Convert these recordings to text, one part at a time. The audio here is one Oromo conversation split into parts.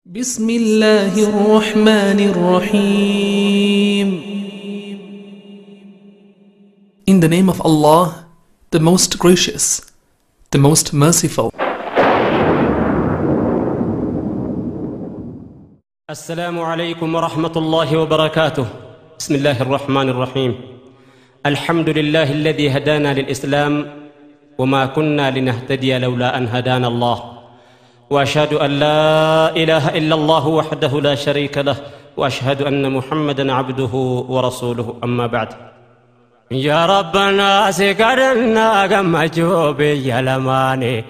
بسم الله الرحمن الرحيم. In the name of Allah, the most gracious, the most merciful. السلام عليكم ورحمة الله وبركاته. بسم الله الرحمن الرحيم. الحمد لله الذي هدانا للإسلام وما كنا لنهتدي لولا أن هدانا الله، وأشهد أن لا إله إلا الله وحده لا شريك له، وأشهد أن محمدا عبده ورسوله. أما بعد، يا ربنا سكرنا كما جوبي يا لماني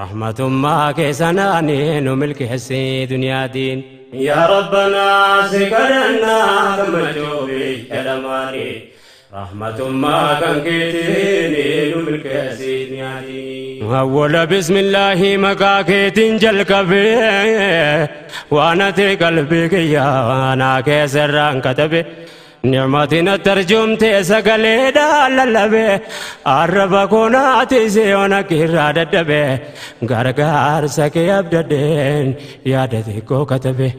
رحمة ما كسناني نملك حسي دنيا دين. يا ربنا سكرنا كما جوبي يا لماني رحمة ما كان كيتيني نملك حسي دنيا دين. أول بسم الله مكاكيتين جلقبي وانا تقلبي يا أنا كسران كتبي نعمتنا ترجمتي سقلي داللبي عرب كوناتي سيونا كيرا ددبي غرغار سكي أبددين يا دتيكو كتبي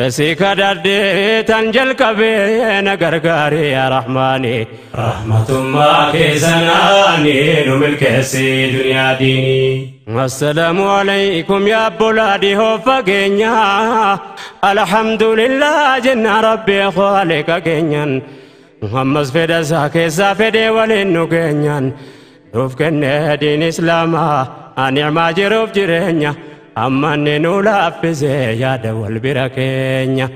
سيكا ددي تنجل كبي نغرغاري يا رحماني رحمة ما كيسناني نملك سي دنيا ديني. السلام عليكم يا بلادي هو فقينيا الحمد لله جنة ربي خالق كينيا محمد فدا ساكي سافدي ولنو كينيا روف كن دين إسلاما نعم جروف جرينيا أما ننو لافزي يا دول بركينيا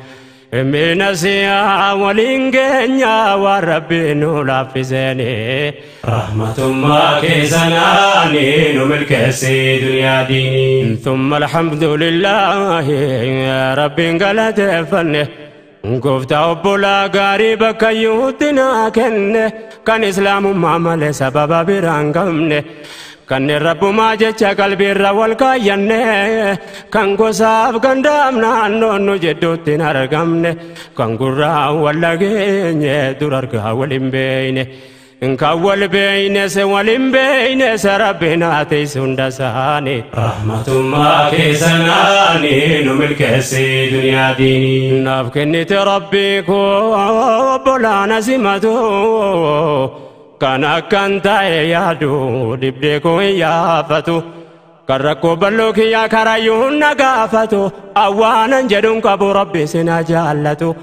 من سيا ولينجينيا وربي نولا في زيني رحمة ما كيسناني نملك سي دنيا ديني. ثم الحمد لله ربي قالت فنه قفت أبولا قريبا كيوتنا كنه كان إسلام ما مال سبب برانقمنه كان الرب ما جتش قلبي الرول كاينه كان قصاف كان دامنا نونو جدوتنا رقمنه كان قرا ولا جيني درارك ولم بينه إن كول بينه سولم بينه سربنا تيسون دساني رحمة ما كيسناني نملك سي دنيا ديني. نافكني تربي كوبلا نسمتو كان كان يادو دبدكو يافتو كركو بلوك يا كرايون نغافتو اوانا جدون كبو ربي سنا جالتو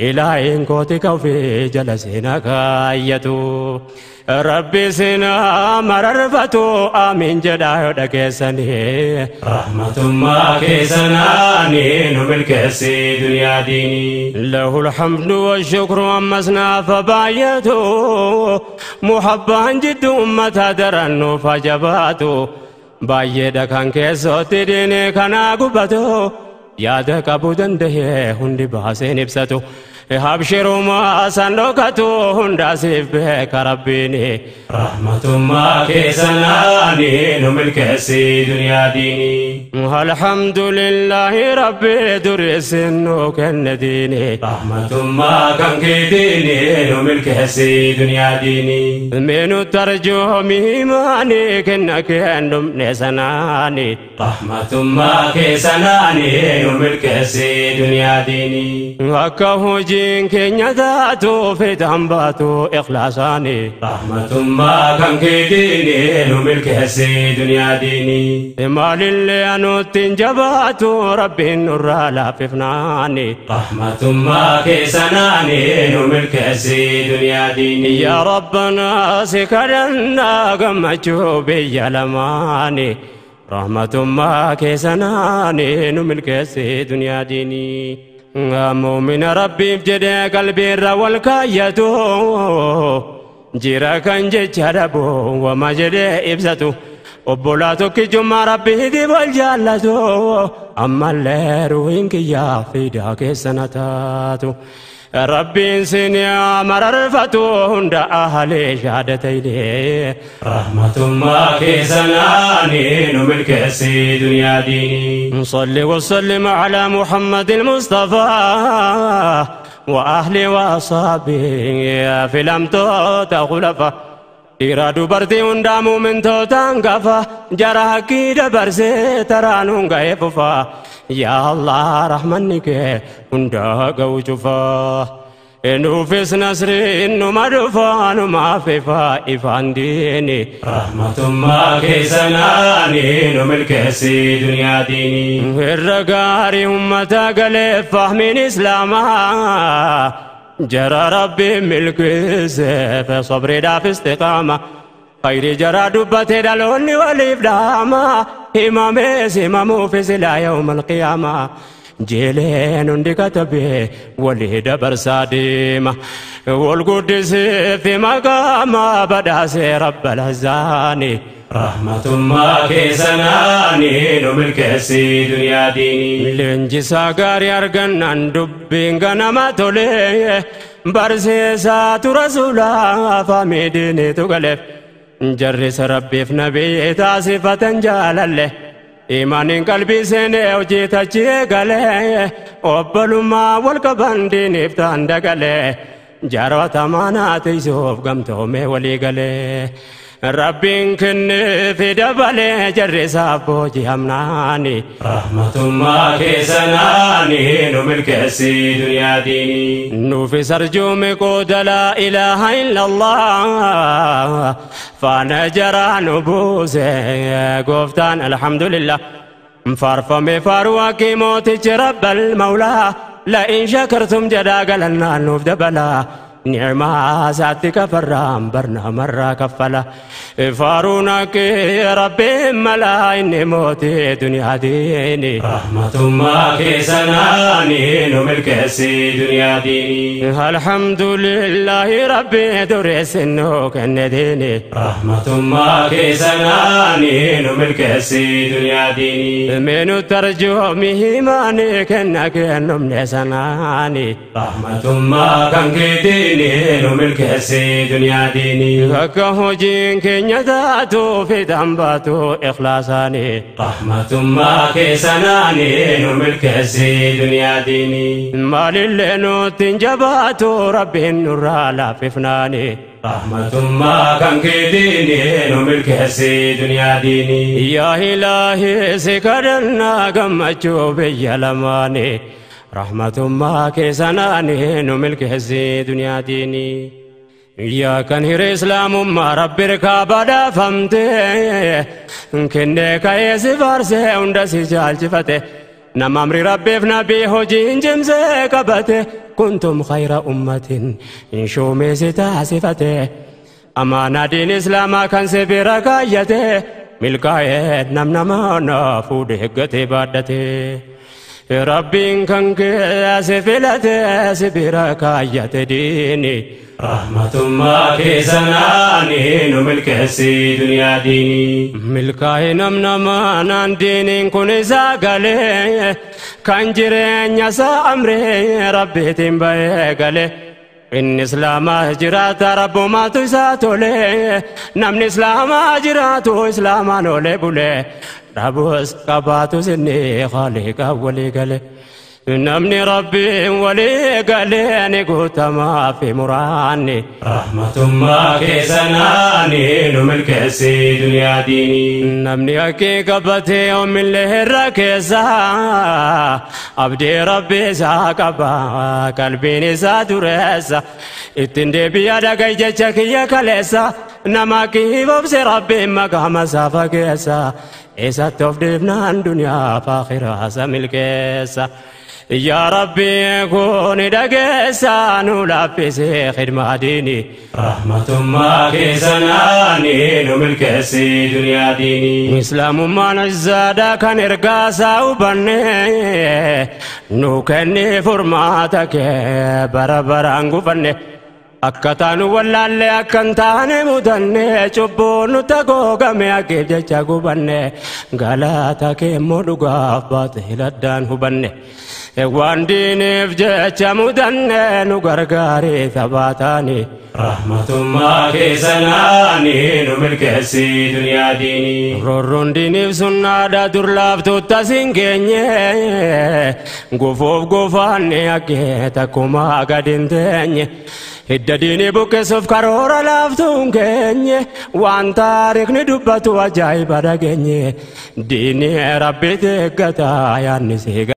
إلهين كوتي في جلسنا كايتو ربي سنا مررفتو آمين جدا دكسني رحمة ما كيسناني نملك سي دنيا ديني. له الحمد والشكر أمسنا فبايتو محبا جد أمة درنو فجباتو بايدا كان كيسوتي ديني كان قبتو يا دكابو دنده هندي باسين ابسطو هبشروا ما سندوكتو هندا بك ربيني رحمة ما كيسناني نملك سي دنيا ديني. الحمد لله ربي درس كن ديني رحمة ما كان كيديني نملك سي دنيا ديني. من ترجو ميماني كن كندم نسناني رحمة ما كيسناني نملك سي دنيا ديني. وكهو كن ذاتو في دمباتو إخلاصاني رحمة ما كان كيديني نملك سي دنيا ديني. ما للي أنو تنجباتو ربي النور لا في فناني رحمة ما كيسناني نملك سي دنيا ديني. يا ربنا سكرنا قمتشو بيا لماني رحمة ما كيسناني نملك سي دنيا ديني. مؤمن ربي بجد قلبي الرول كايتو جيرا كان جربو وما جري إبزتو وبولاتو كجمع ربي دي والجالتو أما اللي روينك يا في داك سنتاتو ربي سنيا مررفتو هند أهلي شهادتي رحمة ما كيسناني نملك سي دنيا ديني. صلي وسلم على محمد المصطفى وأهلي وأصحابه في الأمتوت خلفا. Dhiira dubartii hundaa muumintootaan gafa jara hakkii dabarsee taraanuun ga'ee fufa. Yaa Allah rahmanni kee hundaa ga'u cufa. Nuufis nasriin numa dhufa numaaf ifa ifaan diini. Rahmatummaa keessanaani nu milkeessi duniyaa diini. Irra gaarii ummata galee fahmiin islaamaa. جرى ربي ملكي في صبري دا في استقامة خير جرى دبتي دلوني وليف داما إمامي سمامو في سلا يوم القيامة جيلين عندي كتبي ولي دبر ساديمة والقدس في مقام بدا رب الهزاني. Rahmatummaa keessanaani nu milkeessi duniyaa diini. Leenjisaa gaarii argannaan dubbiin ganama tolee barsiisaatu rasuulaa faamii diiniitu galeef jarrisa rabbiif nabii taasifatan jaalalle imaaniin qalbii seenee hojii tachii galee obbolummaa wal qaban diiniif ta'an dagalee jaarota maanaa tiisuuf gamtoomee walii galee. Rabbiin kenneef dabalee jarrisaaf booji'amnaani. Rahmatummaa keessanaani nu milkeessi duniyaa diini. Nuufis arjuume qooda laa ilaaha illallah faana jaraa nu buuse gooftaan alhamdulillah. Faarfame faaruu hakkii mootichi rabbal mawlaa la'in shakartum jedhaa galannaan nuuf dabalaa. نعمة ساتك فرام برنا مرة كفلا فارونك ربي ملا إني موتي دنيا ديني. Rahmatummaa keessanaani nu milkeessi duniyaa diini. الحمد لله ربي درس إنه كن ديني. Rahmatummaa keessanaani nu milkeessi duniyaa diini. من ترجمه ماني كنا كنم نسناني. Rahmatummaa kan keetii nu milkeessi duniyaa diini. Akka hojiin keenya taatu fixaan baatu ikhlaasaani. Rahmatummaa keessanaani nu milkeessi duniyaa diini. Maalillee nutti hin jabaatu rabbiin nurraa laaffifnaani. Rahmatummaa kan keetiini nu milkeessi duniyaa diini. Yaa ilaahi si kadhannaa gammachuu biyya lamaani. Rahmatummaa keessanaani nu milkeessi duniyaa diini. Yaa kan hiree islaamummaa rabbi irkaa badhaafamte kennee ka'ee si faarsee hunda si jaalchifate nama amri rabbiif nabii hojiin cimsee qabate kuntum khayra ummatin shuumee si taasifate amaanaa diin islaamaa kan si bira kaayyate milkaa'ee namnamaa fuudhee eeggatee baadhate. Rabbiin kan kee si filate si bira kaayyate diini. Rahmatummaa keessanaani nu milkeessi duniyaa diini. Milkaa'ee namnamaan diiniin kun isaa galee kan jireenya isaa amree rabbiitiin ba'ee galee. Inni islaamaa jiraata rabbumaatu isaa tolee namni islaamaa jiraatu islaamaan olee bulee dhabus qabaatus inni khaaliqa walii galee. Namni rabbiin walii galee ni guutamaa fi muraanni. Rahmatummaa keessanaani nu milkeessi duniyaa diini. Namni haqqii qabatee oomillee irra keessa abdii rabbi isaa qaba qalbiin isaa dureessa ittiin deebi'a dhagaa jecha kiyya kaleessa nama haqqii obse rabbiin maqaama isaa fageessa isatti of dhiifnaan duniyaa fi akhiraa isa milkeessa. Yaa Rabbi kun dhageessa nu laaffisee khidmaa diini. Rahmatummaa keessanaani nu milkeessi duniyaa diini. Islaamummaan izzaadha kan ergaa isaa hubanne nu kenni furmaata kee bara baraan gufanne. Akka taanu wallaalle akka hin taane mudanne cubbuun nutti haguugame haqiif jecha gubanne galata kee immoo dhugaaf baatee addaan hubanne. Waan diiniif jecha mudanne nu gargaaree taphaataani. Rahmatummaa keessanaani nu milkeessi duniyaa diini. Roorroon diiniif sunnaadha dur laaftuutta siin geenye gufuuf gufaanni haqqee takkumaa gad hin teenye. Hidda diinii buqqisuuf karoora laaftuun keenye waan taariikni dubbatu ajaa'iba dhageenye diinii rabbiitti eeggata yaadni seega.